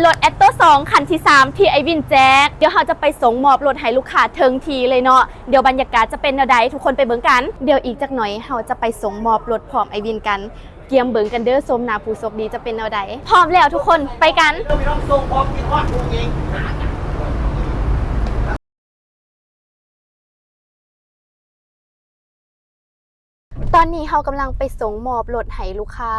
ລົດແອັດໂຕສອງ ຄັນທີສາມ ທີ່ອ້າຍວິນແຈກ. ດຽວເຮົາຈະໄປສົ່ງມອບລົດໃຫ້ລູກຄ້າເຖິງທີ່ເລີຍເນາະ. ດຽວບັນຍາກາດຈະເປັນແນວໃດ ທຸກຄົນໄປເບິ່ງກັນ. ດຽວອີກຈັກໜ້ອຍເຮົາຈະໄປສົ່ງມອບລົດພ້ອມອ້າຍວິນກັນ. ກຽມເບິ່ງກັນເດີ້ ໂສມໜ້າຜູ້ໂຊກດີຈະເປັນແນວໃດ. ພ້ອມແລ້ວທຸກຄົນ ໄປກັນ. ຕອນນີ້ເຮົາກຳລັງໄປສົ່ງມອບລົດໃຫ້ລູກຄ້າ.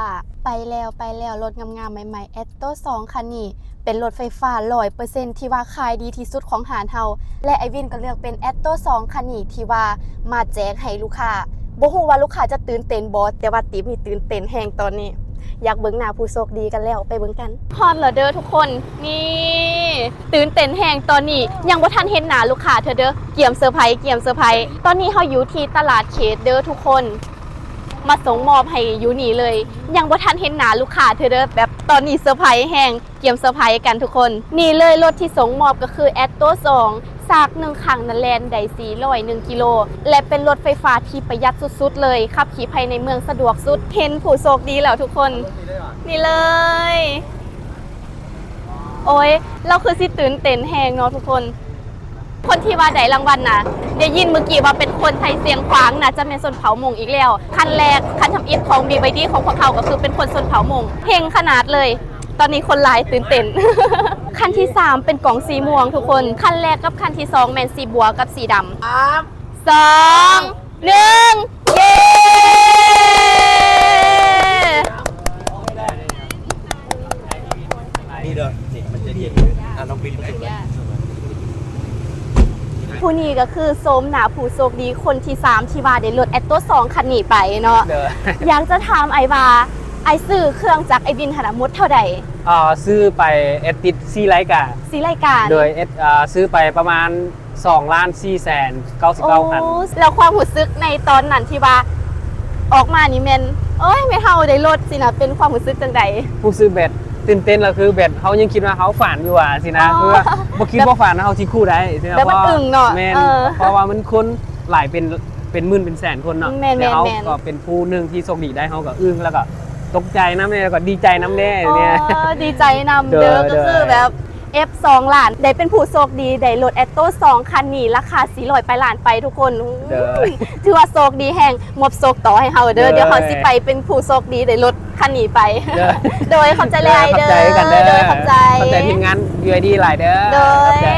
ໄປແລ້ວ ໄປແລ້ວ ລົດງາມໆ ໃໝ່ໆ ແອັດໂຕສອງ ຄັນນີ້ ເປັນລົດໄຟຟ້າຮ້ອຍເປີເຊັນ ທີ່ວ່າຂາຍດີທີ່ສຸດຂອງຮ້ານເຮົາ ແລະ ອ້າຍວິນກໍເລືອກເປັນແອັດໂຕສອງ ຄັນນີ້ ທີ່ວ່າມາແຈກໃຫ້ລູກຄ້າ. ບໍ່ຮູ້ວ່າລູກຄ້າຈະຕື່ນເຕັ້ນບໍ່ ແຕ່ວ່າຕີບນີ້ຕື່ນເຕັ້ນແຮງຕອນນີ້. ຢາກເບິ່ງໜ້າຜູ້ໂຊກດີກັນແລ້ວ ໄປເບິ່ງກັນ. ຮອດແລ້ວເດີ້ທຸກຄົນ ນີ້ ຕື່ນເຕັ້ນແຮງ. ຕອນນີ້ຍັງບໍ່ທັນເຫັນໜ້າລູກຄ້າເທື່ອເດີ້ ກຽມເຊີໄພ ກຽມເຊີໄພ. ຕອນນີ້ເຮົາຢູ່ທີ່ຕະຫຼາດເຂດເດີ້ທຸກຄົນ ມາສົ່ງມອບໃຫ້ຢູ່ນີ້ເລີຍ. ຍັງບໍ່ທັນເຫັນໜ້າລູກຄ້າເທື່ອເດີ້ ແບບຕອນນີ້ເຊີໄພແຮງ ກຽມເຊີໄພກັນທຸກຄົນ. ນີ້ເລີຍ ລົດທີ່ສົ່ງມອບກໍຄືແອັດໂຕສອງ ຊາກໜຶ່ງຄັ້ງນັ້ນແລ່ນໄດ້ສີ່ຮ້ອຍໜຶ່ງກິໂລ ແລະ ເປັນລົດໄຟຟ້າທີ່ປະຢັດສຸດໆເລີຍ ຂັບຂີ່ພາຍໃນເມືອງສະດວກສຸດ. ເຫັນຜູ້ໂຊກດີແລ້ວທຸກຄົນ ນີ້ເລີຍ. ໂອ້ຍ ລາວຄືຊິຕື່ນເຕັ້ນແຮງເນາະທຸກຄົນ. ຄົນທີ່ວ່າໄດ້ລາງວັນນະ ໄດ້ຍິນມື້ກີ້ວ່າເປັນຄົນໄທຊຽງຂວາງ ໜ້າຈະແມ່ນຊົນເຜົ່າມົ້ງອີກແລ້ວ. ຄັນແລກ ຄັນທຳອິດຂອງ ບີວາຍດີ ຂອງພວກເຮົາກໍຄືເປັນຄົນຊົນເຜົ່າມົ້ງ. ເຮັງຂະໜາດເລີຍ. ຕອນນີ້ຄົນຫຼາຍຕື່ນເຕັ້ນ. ຄັນທີສາມເປັນກ່ອງສີມ່ວງທຸກຄົນ. ຄັນແລກກັບຄັນທີສອງແມ່ນສີບົວກັບສີດຳ. ສາມ ສອງ ໜຶ່ງ ເຢ້! ນີ້ເດີ ນີ້ມັນຈະເຢັນ. ອ່າ ນ້ອງປິດປະຕູໄວ້. ຜູ້ນີ້ກໍຄືໂສມໜ້າຜູ້ໂຊກດີຄົນທີສາມ ທີ່ວ່າໄດ້ລົດແອັດໂຕສອງ ຄັນນີ້ໄປເນາະ. ເດີ ຢາກຈະຖາມອ້າຍວ່າ ອ້າຍຊື້ເຄື່ອງຈາກອ້າຍວິນຫັ້ນນະ ໝົດເທົ່າໃດ? ອ່າ ຊື້ໄປແອັດຕິດສີ່ລາຍການ. ສີ່ລາຍການ. ໂດຍ ເອັດ ອ່າ ຊື້ໄປປະມານ ສອງລ້ານສີ່ແສນເກົ້າສິບເກົ້າພັນ. ໂອ້ ແລ້ວຄວາມຮູ້ສຶກໃນຕອນນັ້ນທີ່ວ່າອອກມານີ້ແມ່ນ ໂອ້ຍ ແມ່ເຖົ້າໄດ້ລົດຊີ້ນະ ເປັນຄວາມຮູ້ສຶກຈັ່ງໃດ? ຮູ້ສຶກແບບຕື່ນເຕັ້ນ ລະຄືແບບເຮົາຍັງຄິດວ່າເຮົາຝັນຢູ່ວ່າຊີ້ນະ. ອໍ ຄືວ່າບໍ່ຄິດ ແບບ ບໍ່ຝັນວ່າເຮົາຊິຄູ່ໄດ້ຊີ້ນະ. ແບບມັນອຶ້ງເນາະ. ແມ່ນ ເອີ ເພາະວ່າມັນຄົນຫຼາຍເປັນ ເປັນໝື່ນເປັນແສນຄົນເນາະ. ແມ່ນໆໆ ແຕ່ເຮົາກໍເປັນຜູ້ໜຶ່ງທີ່ໂຊກດີໄດ້ ເຮົາກໍອຶ້ງ ລະກໍຕົກໃຈນຳແດ່ ລະກໍດີໃຈນຳແດ່. ອໍ ນີ້ ດີໃຈນຳເດີ ໂດຍ ກໍຄືແບບ ເອັຟສອງລ້ານ ໄດ້ເປັນຜູ້ໂຊກດີ ໄດ້ລົດແອັດໂຕສອງ ຄັນນີ້ ລາຄາສີ່ຮ້ອຍປາຍລ້ານໄປທຸກຄົນ. ໂອ້ຍ ຖືວ່າໂຊກດີແຮງ. ມອບໂຊກຕໍ່ໃຫ້ເຮົາເດີ ໂດຍ ດຽວເຮົາຊິໄປເປັນຜູ້ໂຊກດີໄດ້ລົດຄັນນີ້ໄປ. ໂດຍ ໂດຍ ຂອບໃຈຫຼາຍໆເດີ ຂອບໃຈກັນເດີ ໂດຍ ຂອບໃຈ ຂອບໃຈທີມງານ ບີວາຍດີ ຫຼາຍເດີ ໂດຍ ຂອບໃຈ.